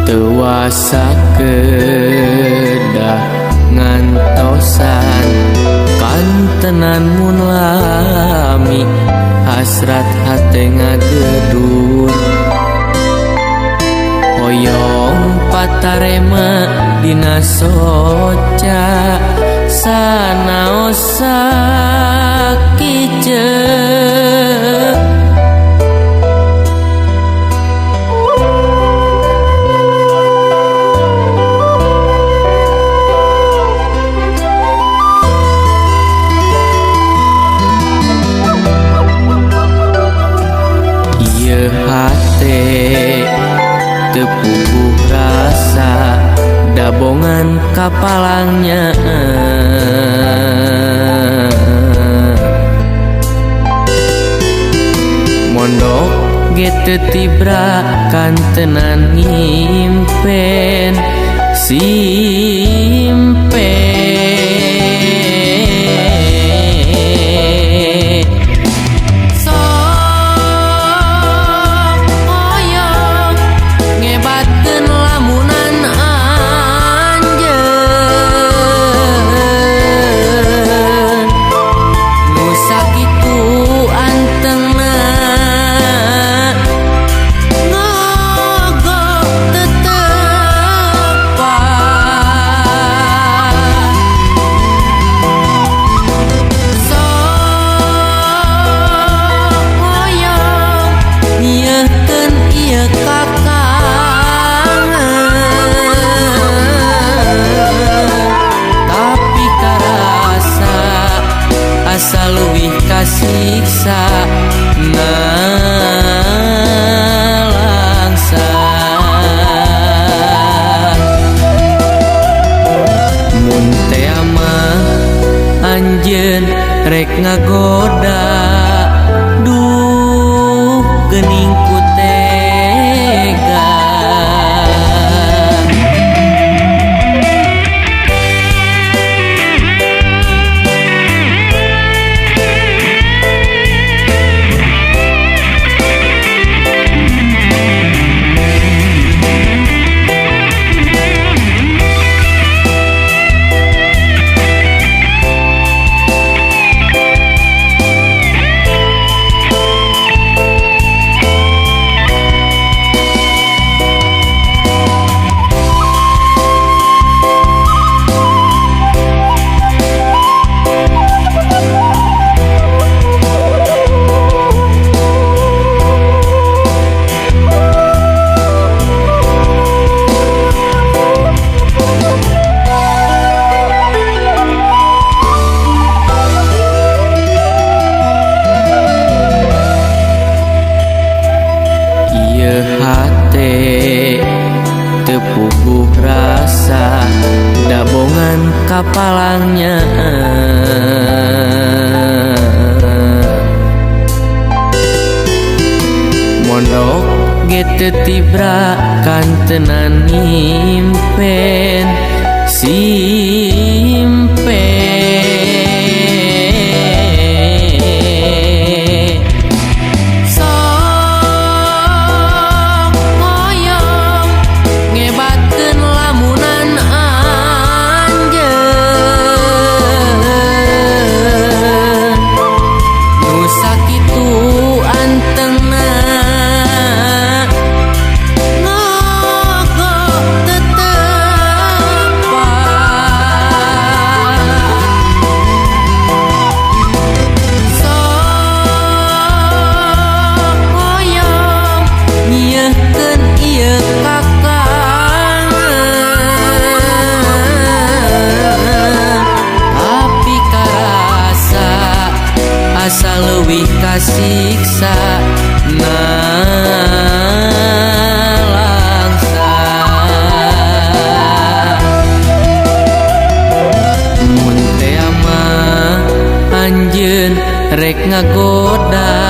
Teu kedah ngantosan kantenan mun lami hasrat hate ngagedur hoyong patarema dina soca sanaos sakice. Hate teu puguh rasa dabongan kapalangnya mondok ge teu tibra kantenan ngimpen simpen. Kasiksa nalangsa mun tea mah anjeun rek ngagoda duh geuning ku tega. Hate teu puguh rasa dabongan kapalangnya mondok ge teu tibra kantenan ngimpen simpen. Asa leuwih kasiksa nalangsa mun tea mah anjeun rek ngagoda.